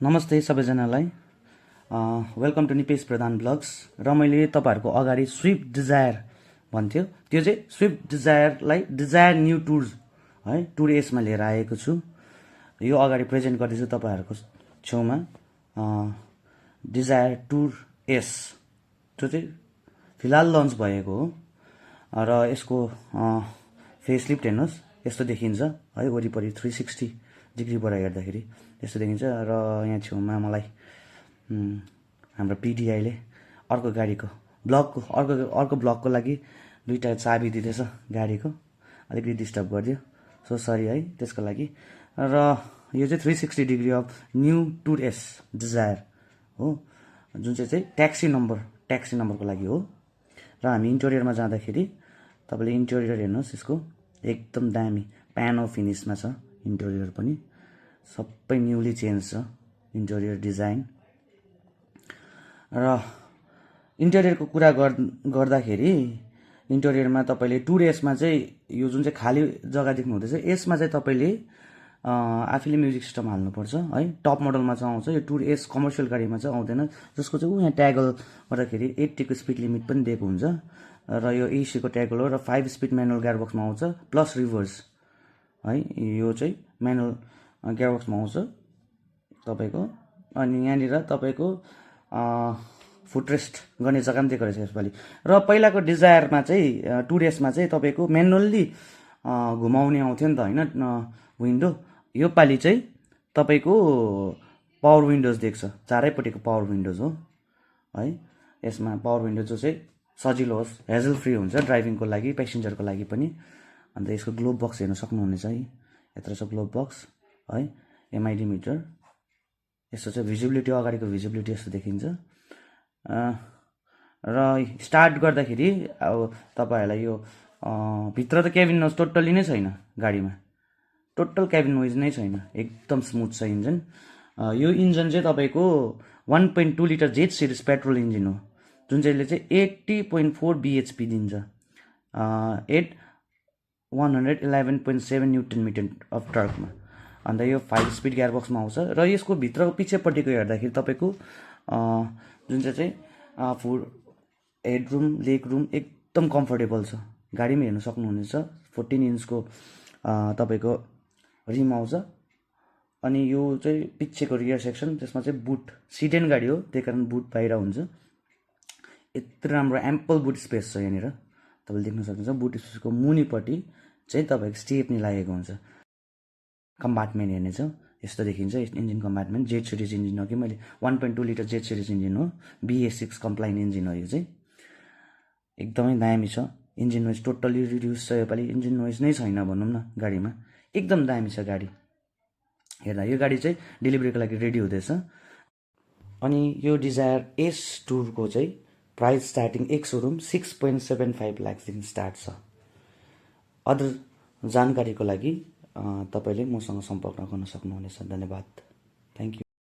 नमस्ते सबैजनालाई। Welcome to Nipesh Pradhan blogs. र मैले तपाईँहरूको अगाडि स्विफ्ट डिजायर भन्थ्यो, त्यो चाहिँ स्विफ्ट डिजायरलाई डिजायर न्यू टुर्स है टुर एसमा लिएर आएको छु। यो अगाडि प्रेजेन्ट गर्दैछु तपाईँहरूको छेउमा डिजायर टुर एस, जो चाहिँ फिलहाल लन्च भएको हो। र यसको फेसलिफ्ट हेर्नुहोस्, यस्तो देखिन्छ है, वरिपरि 360 डिग्रीबाट हेर्दाखेरि यस्तो देखिन्छ। र यहाँ छेउमा मलाई हाम्रो पिडिआईले अर्को गाडीको ब्लकको अर्को ब्लकको लागि दुईवटा चाबी दिँदैछ गाडीको, अलिकति डिस्टर्ब गरिदियो, सो सरी है त्यसको लागि। र यो चाहिँ 360 degree of new tour as desire हो, जुन चाहिँ ट्याक्सी नम्बरको लागि हो। र हामी इन्टेरियरमा जाँदाखेरि तपाईँले इन्टेरियर हेर्नुहोस्, यसको एकदम दामी प्यानो फिनिसमा छ। इन्टेरियर पनि सबै न्युली चेन्ज छ इन्टेरियर डिजाइन। र इन्टेरियरको कुरा गर्दाखेरि इन्टेरियरमा तपाईँले टुर एसमा चाहिँ यो जुन चाहिँ खाली जग्गा देख्नु हुँदैछ, यसमा चाहिँ तपाईँले आफैले म्युजिक सिस्टम हाल्नुपर्छ है। टप मोडलमा चाहिँ आउँछ, यो टुर एस कमर्सियल गाडीमा चाहिँ आउँदैन, जसको चाहिँ यहाँ ट्यागल गर्दाखेरि 80 को स्पिड लिमिट पनि दिएको हुन्छ। र यो एसीको ट्यागल हो र 5 स्पिड म्यानुअल गियरबक्समा आउँछ प्लस रिभर्स है। यो चाहिँ म्यानुअल गियरबक्समा आउँछ तपाईँको। अनि यहाँनिर तपाईँको फुटरेस्ट गर्ने जग्गा पनि दिएको रहेछ यसपालि। र पहिलाको डिजायरमा चाहिँ टुर एसमा चाहिँ तपाईँको म्यानुअल्ली घुमाउने आउँथ्यो नि त होइन विन्डो। यो पालि चाहिँ तपाईँको पावर विन्डोज देख्छ, चारैपट्टिको पावर विन्डोज हो है। यसमा पावर विन्डोज जो चाहिँ सजिलो होस्, हेजल फ्री हुन्छ ड्राइभिङको लागि, पेसेन्जरको लागि पनि। अन्त यसको ग्लोब बक्स हेर्न सक्नुहुनेछ है, यत्र छ ग्लोब बक्स है, एमआइडी मिटर। यस्तो चाहिँ भिजिबिलिटी, अगाडिको भिजिबिलिटी यस्तो देखिन्छ। र स्टार्ट गर्दाखेरि अब तपाईँहरूलाई यो भित्र त केबिन नोइज टोटल्ली नै छैन गाडीमा, टोटल केबिन नोइज नै छैन, एकदम स्मुथ छ इन्जिन। यो इन्जिन चाहिँ तपाईँको 1.2 litre jet series petrol engine हो, जुन चाहिँले चाहिँ 80.4 बिएचपी दिन्छ, 111.7 न्युटन मिटर अफ टर्कमा। अन्त यो 5 स्पिड गियरबक्समा आउँछ। र यसको भित्रको पछिपट्टिको हेर्दाखेरि तपाईँको जुन चाहिँ फुड हेडरुम, लेग रुम एकदम कम्फर्टेबल छ, गाडीमा हेर्नु सक्नुहुनेछ। 14 इन्चको तपाईँको रिम आउँछ। अनि यो चाहिँ पिछेको रियर सेक्सन, त्यसमा चाहिँ बुट, सिडेन गाडी हो त्यही कारण बुट बाहिर हुन्छ। यत्रो राम्रो एम्पल बुट स्पेस छ यहाँनिर, तपाईँले देख्न सक्नुहुन्छ। बुट स्पेसको मुनिपट्टि चाहिँ तपाईँको स्टेपनी लागेको हुन्छ। कम्पार्टमेन्ट हेर्ने छ, यस्तो देखिन्छ engine compartment. Jet series engine हो कि मैले 1.2 लिटर जेट सिरिज इन्जिन हो, BS6 कम्प्लाइन इन्जिन हो। यो चाहिँ एकदमै दामी छ, इन्जिन नोइज टोटल्ली रिड्युस छ योपालि, इन्जिन नोइज नै छैन भनौँ न गाडीमा, एकदम दामी छ गाडी। हेर्दा यो गाडी चाहिँ डेलिभरीको लागि रेडी हुँदैछ। अनि यो डिजायर एस टुरको चाहिँ प्राइस स्टार्टिङ एक सोरुम 6.75 लाखदेखि स्टार्ट छ। अदर जानकारीको लागि तपाईँले मसँग सम्पर्क गर्न सक्नुहुनेछ। धन्यवाद, थ्याङ्क यू।